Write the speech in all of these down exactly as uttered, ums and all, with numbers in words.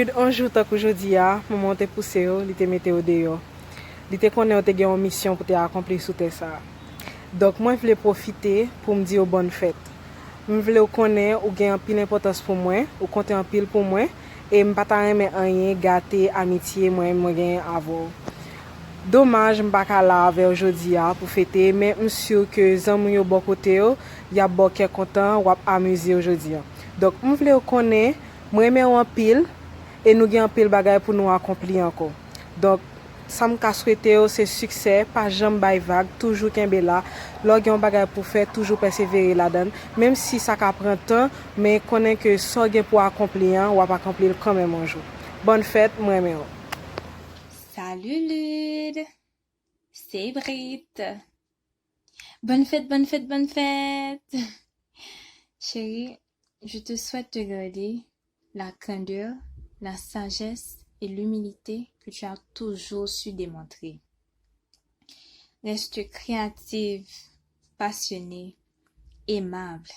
Yon jou tankou jodi a, manman w te pouse w, li te mete w deyò. Li te konnen w te gen yon misyon pou te akonpli sou tè sa a. Donk, mwen vle pwofite pou m di w bòn fèt. M vle w konnen ou gen anpil enpòtans pou mwen, ou konte anpil pou mwen, e m pa ta renmen anyen gate amitye mwen, mwen genyen avè w. Domaj, m pa ka la avè w jodi a pou fete, men m si ke zanmi w yo bò kote w, y ap ba w kè kontan, w ap amize w jodi a. Donk, m vle w konnen, m renmen w anpil, e nou gen anpil bagay pou nou akonpli ankò. Donk, sa m ka swete w, se siksè, pa janm bay vag, toujou kenbe la. Lè w gen yon bagay pou fè, toujou pèsevere ladan l. Menm si sa ka pran tan, men konnen ke sa w gen pou akonpli an, w ap akonpli l kanmenm yon jou. Bòn fèt, m renmen w. Salut Lud! C'est Brit! Bonne fête, bonne fête, bonne fête! Chérie, je te souhaite de garder la candeur, la sagesse et l'humilité que tu as toujours su démontrer. Reste créative, passionnée, aimable,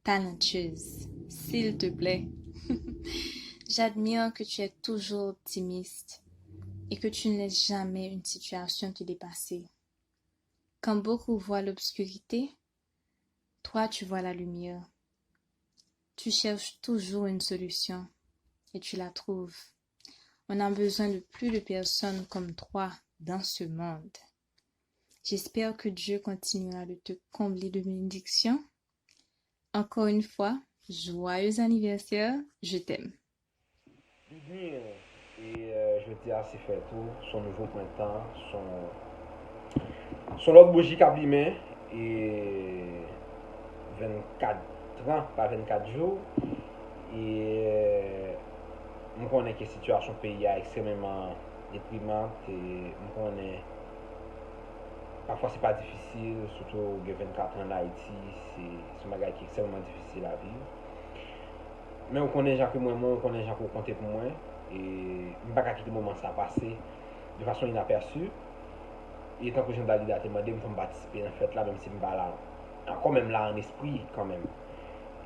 talentueuse, s'il te plaît. J'admire que tu es toujours optimiste et que tu ne laisses jamais une situation te dépasser. Quand beaucoup voient l'obscurité, toi tu vois la lumière. Tu cherches toujours une solution et tu la trouves. On a besoin de plus de personnes comme toi dans ce monde. J'espère que Dieu continuera de te combler de bénédictions. Encore une fois, joyeux anniversaire, je t'aime. Byen, e jodi a se fèt ou, se yon nouvo prentan, se yon se yon lòt bouji k ap limen, e vennkat tran, pa vennkat jou, e m konnen ke sitiyasyon peyi a ekstrèmeman depriman, e m konnen pafwa se pa difisil, sitou gen vennkat an Ayiti, se se yon bagay ki ekstrèmeman difisil a viv. Men ou konnen jan ke m renmen w, ou konnen jan ke w konte pou mwen, e m pa ka kite moman sa pase de fason inapèsi. E tankou jan Dalida te mande m, fò m patisipe nan fèt la, menm si m pa la ankò, men m la an espri kanmenm.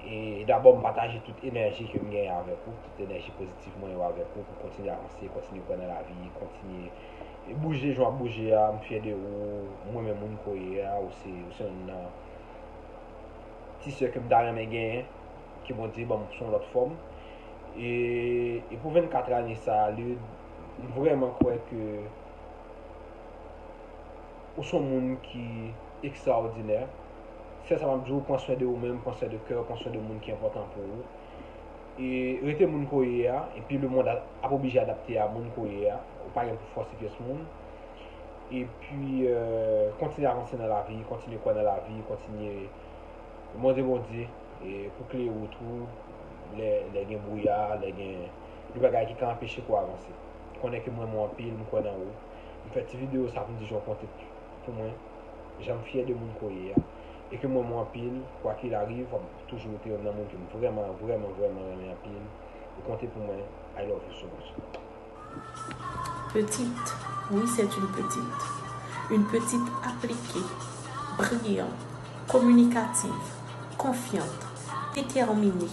E dabò, m pataje tout enèji ke m genyen avèk ou, tout enèji pozitif mwen yo avèk ou, pou kontinye avanse, kontinye kwè nan lavi, kontinye bouje jan w ap bouje a. M fyè de ou, m renmen moun ke w ye a, ou se, ou se youn nan ti sè ke m ta renmen genyen, ke Bondye ban m sou yon lòt fòm. E, e pou vennkat ane sa a, Lud, m vrèman kwè ke ou se yon moun ki ekstraòdinè. Sèl sa m ap di w, pran swen de ou menm, pran swen de kè w, pran swen de moun ki enpòtan pou ou. E rete moun ke w ye a, epi lemonn ap oblije adapte a moun ke w ye a. Ou pa gen pou fòse pyès moun. Epi, euh, kontinye avanse nan lavi, kontinye kwè nan lavi, kontinye mande Bondye e pou klere wout ou lè, lè gen bwouya, lè gen de bagay ki ka anpeche ke w avanse. Konnen ke m renmen w anpil, m kwè nan ou. M fè ti videyo sa pou m di jan w konte pou mwen, jan m fyè de moun ke w ye a, e ke m renmen w anpil, quoi qu'il arrive, w ap toujou rete youn nan moun ke m vrèman, vrèman, vrèman renmen anpil. Ou konte pou mwen, I love you so much. Petite, oui, c'est une petite. Une petite appliquée, brillante, communicative, confiante, déterminée.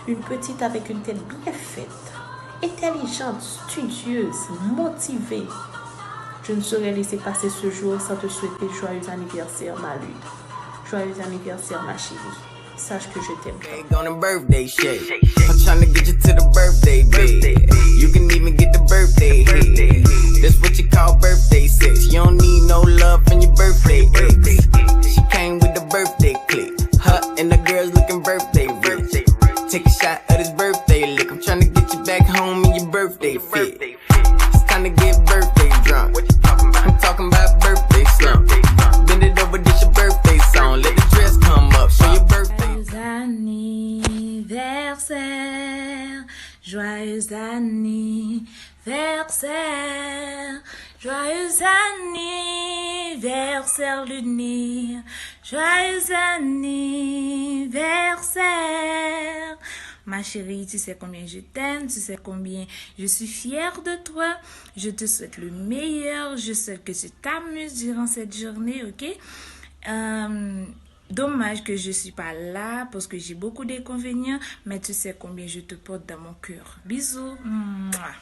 Une petite avec une tête bien faite, intelligente, studieuse, motivée. Je ne saurais laisser passer ce jour sans te souhaiter joyeux anniversaire, ma Lud. Joyeux anniversaire, ma chérie. Sache que je t'aime. Cake on a birthday shake. I'm tryna get you to the birthday bed. You can even get the birthday head. That's what you call birthday sex. You don't need no love from your birthday ex. She came with the birthday click. Her and the girls looking birthday rich. Take a shot of this birthday lick. I'm tryna get you back home in your birthday fit. It's time to get birthday drunk. I'm talking about birthday slump. Bend it over, this your birthday song. Let the dress come up. Show your birthday. Joyeux anniversaire, joyeux anniversaire, joyeux anniversaire, Ludmille. Joyeux anniversaire. Ma chérie, tu sais combien je t'aime, tu sais combien je suis fière de toi. Je te souhaite le meilleur, je souhaite que tu t'amuses durant cette journée, ok? Euh, Dommage que je suis pas là parce que j'ai beaucoup d'inconvénients, mais tu sais combien je te porte dans mon cœur. Bisous. Mouah.